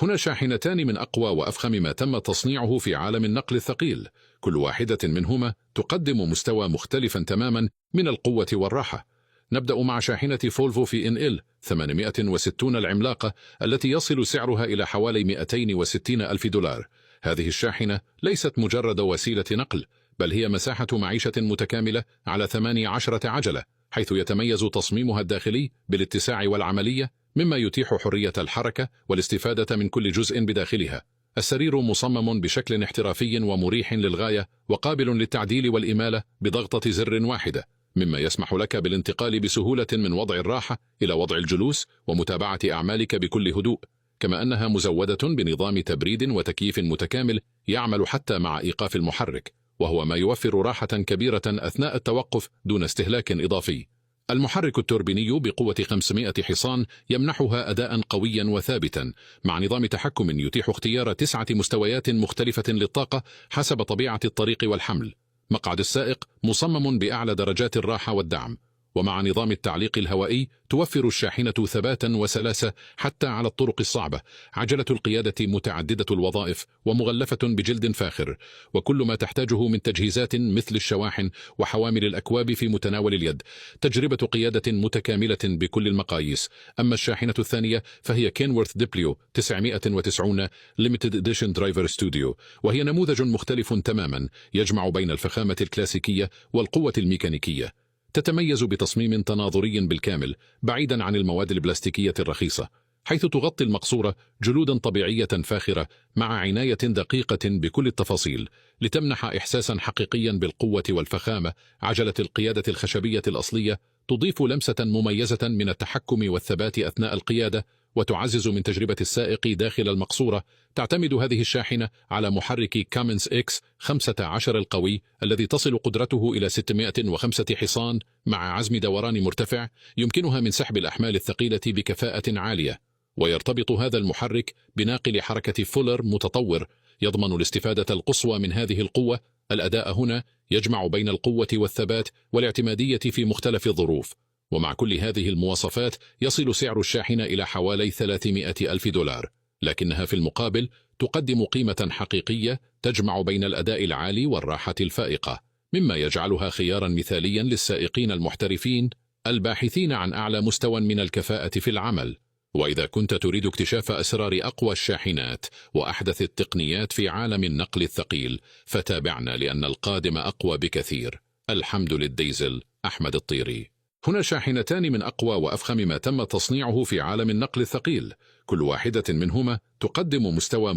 هنا شاحنتان من أقوى وأفخم ما تم تصنيعه في عالم النقل الثقيل، كل واحدة منهما تقدم مستوى مختلفا تماما من القوة والراحة. نبدأ مع شاحنة فولفو في NL 860 العملاقة التي يصل سعرها إلى حوالي 260 ألف دولار. هذه الشاحنة ليست مجرد وسيلة نقل، بل هي مساحة معيشة متكاملة على 18 عجلة، حيث يتميز تصميمها الداخلي بالاتساع والعملية، مما يتيح حرية الحركة والاستفادة من كل جزء بداخلها. السرير مصمم بشكل احترافي ومريح للغاية، وقابل للتعديل والإمالة بضغطة زر واحدة، مما يسمح لك بالانتقال بسهولة من وضع الراحة إلى وضع الجلوس ومتابعة أعمالك بكل هدوء. كما أنها مزودة بنظام تبريد وتكييف متكامل يعمل حتى مع إيقاف المحرك، وهو ما يوفر راحة كبيرة أثناء التوقف دون استهلاك إضافي. المحرك التوربيني بقوة 500 حصان يمنحها أداء قويا وثابتا، مع نظام تحكم يتيح اختيار 9 مستويات مختلفة للطاقة حسب طبيعة الطريق والحمل. مقعد السائق مصمم بأعلى درجات الراحة والدعم، ومع نظام التعليق الهوائي توفر الشاحنة ثباتا وسلاسة حتى على الطرق الصعبة. عجلة القيادة متعددة الوظائف ومغلفة بجلد فاخر، وكل ما تحتاجه من تجهيزات مثل الشواحن وحوامل الأكواب في متناول اليد. تجربة قيادة متكاملة بكل المقاييس. أما الشاحنة الثانية فهي كينورث ديبليو 990 Limited Edition Driver Studio، وهي نموذج مختلف تماما يجمع بين الفخامة الكلاسيكية والقوة الميكانيكية. تتميز بتصميم تناظري بالكامل بعيدا عن المواد البلاستيكية الرخيصة، حيث تغطي المقصورة جلودا طبيعية فاخرة مع عناية دقيقة بكل التفاصيل لتمنح إحساسا حقيقيا بالقوة والفخامة. عجلة القيادة الخشبية الأصلية تضيف لمسة مميزة من التحكم والثبات أثناء القيادة، وتعزز من تجربة السائق داخل المقصورة. تعتمد هذه الشاحنة على محرك كامنز إكس 15 القوي الذي تصل قدرته إلى 605 حصان، مع عزم دوران مرتفع يمكنها من سحب الأحمال الثقيلة بكفاءة عالية. ويرتبط هذا المحرك بناقل حركة فولر متطور يضمن الاستفادة القصوى من هذه القوة. الأداء هنا يجمع بين القوة والثبات والاعتمادية في مختلف الظروف، ومع كل هذه المواصفات يصل سعر الشاحنة إلى حوالي 300 ألف دولار، لكنها في المقابل تقدم قيمة حقيقية تجمع بين الأداء العالي والراحة الفائقة، مما يجعلها خيارا مثاليا للسائقين المحترفين الباحثين عن أعلى مستوى من الكفاءة في العمل. وإذا كنت تريد اكتشاف أسرار أقوى الشاحنات وأحدث التقنيات في عالم النقل الثقيل، فتابعنا لأن القادم أقوى بكثير. الحمد للديزل. أحمد الطيري. هنا شاحنتان من أقوى وأفخم ما تم تصنيعه في عالم النقل الثقيل، كل واحدة منهما تقدم مستوى